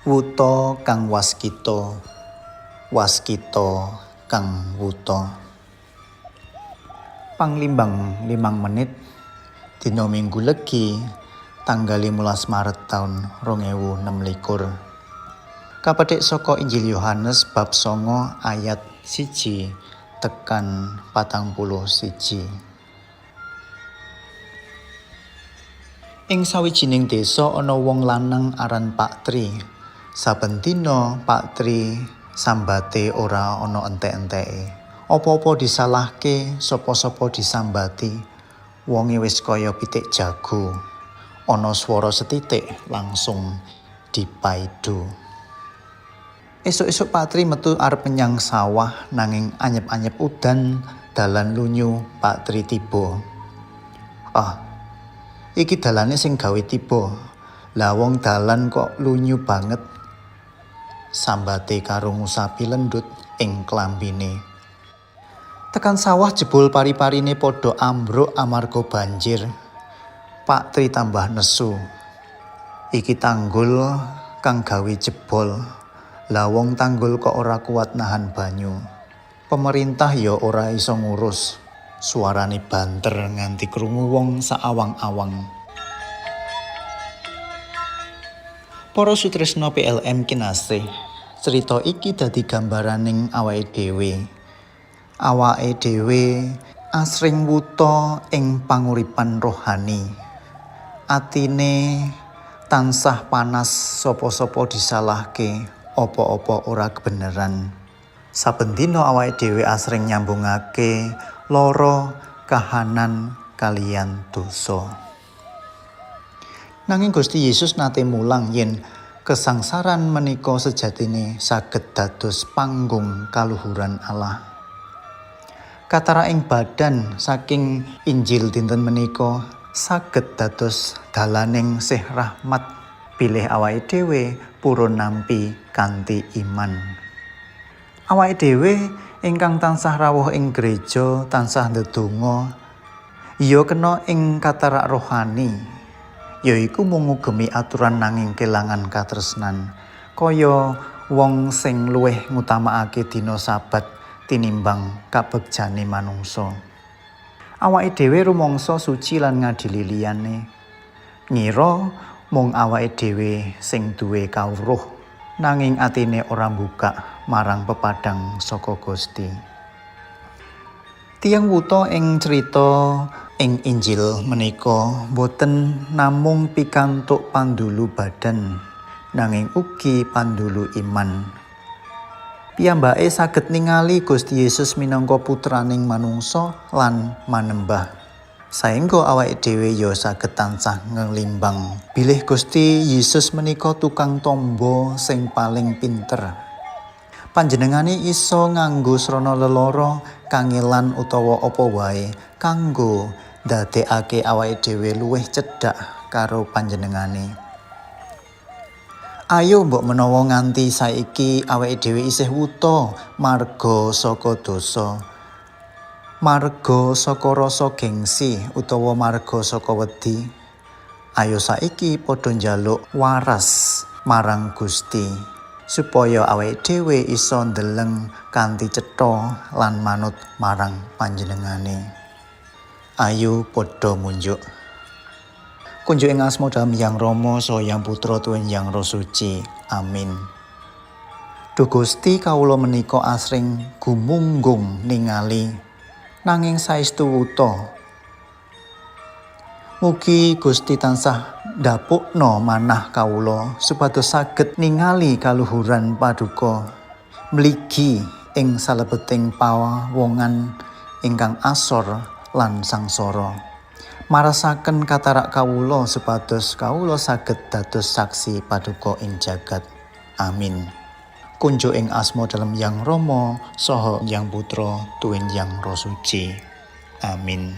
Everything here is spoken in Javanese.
Wuta kang waskita, waskita kang wuta. Panglimbang 5 menit dina Minggu Legi tanggal 15 Maret taun 2026. Kapetik saka Injil Yohanes bab 9 ayat 1 tekan 41. Ing sawijining desa ana wong lanang aran Pak Tri. Saben dina Pak Tri sambate ora ana entek-enteke. Apa-apa disalahke, sapa-sapa disambati. Wonge wis kaya pitik jago. Ana swara setitik langsung dipaido. Esuk-esuk Pak Tri metu arep menyang sawah nanging anyep-anyep udan dalan lunyu Pak Tri tiba. Ah, iki dalane sing gawe tiba. Lah wong dalan kok lunyu banget. Sambate karo ngusapi lendut ing klambine. Tekan sawah jebul pari-parine padha ambruk amarga banjir. Pak Tri tambah nesu. Iki tanggul kang gawe jebol. Lah wong tanggul kok ora kuat nahan banyu. Pemerintah ya ora iso ngurus. Suarane banter nganti krungu wong saawang-awang. Para sutresna PLM kinasih, cerita iki dadi gambaraning awake dhewe. Awake dhewe asring wuta ing panguripan rohani. Atine tansah panas, sapa-sapa disalahke, apa-apa ora kebeneran. Saben dina awake dhewe asring nyambungake lara kahanan kaliyan dosa. Nanging Gusti Yesus nate mulang yen kesangsaran menika sejatine saged dados panggung kaluhuran Allah. Katara ing badan saking Injil dinten menika saged dados dalaning sih rahmat bilih awake dhewe purun nampi kanthi iman. Awake dhewe ingkang tansah rawuh ing gereja, tansah ndedonga, ya kena ing katarak rohani, yaiku mung ngugemi aturan nanging kelangan katresnan, kaya wong sing luwih ngutamakake dina Sabat tinimbang kabegjane manungsa. Awake dhewe rumangsa suci lan ngadili liyane, ngira mung awake dhewe sing duwe kawruh, nanging atine ora mbukak marang pepadang saka Gusti. Tiyang wuta ing crita ing Injil menika boten namung pikantuk pandulu badan, nanging ugi pandulu iman. Piyambake saged ningali Gusti Yesus minangka putraning manungsa lan manembah. Saengga awake dhewe ya saged tansah nglimbang bilih Gusti Yesus menika tukang tombo sing paling pinter. Panjenengane iso nganggo srana lelara, kangelan utawa apa wae kanggo ndadekake awake dhewe luwih cedhak karo panjenengane. Ayo mbok menawa nganti saiki awake dhewe isih wuta marga saka dosa, marga saka rasa gengsi utawa marga saka wedi. Ayo saiki padha njaluk waras marang Gusti supaya awake dhewe iso ndeleng kanthi cetha lan manut marang panjenengane. Ayo padha munjuk. Kunjuk ing asma Dalem Hyang Rama saha Hyang Putra tuwin Hyang Roh Suci. Amin. Duh Gusti, kawula menika asring gumunggung ningali nanging saestu wuta. Mugi Gusti tansah ndapukna manah kawula supados saged ningali kaluhuran paduka mligi ing salebeting pawongan ingkang asor lan sangsara. Marasaken katarak kawula supados kawula saged dados saksi paduka ing jagat. Amin. Kunjuk ing asma Dalem Hyang Rama saha Hyang Putra tuwin Hyang Roh Suci. Amin.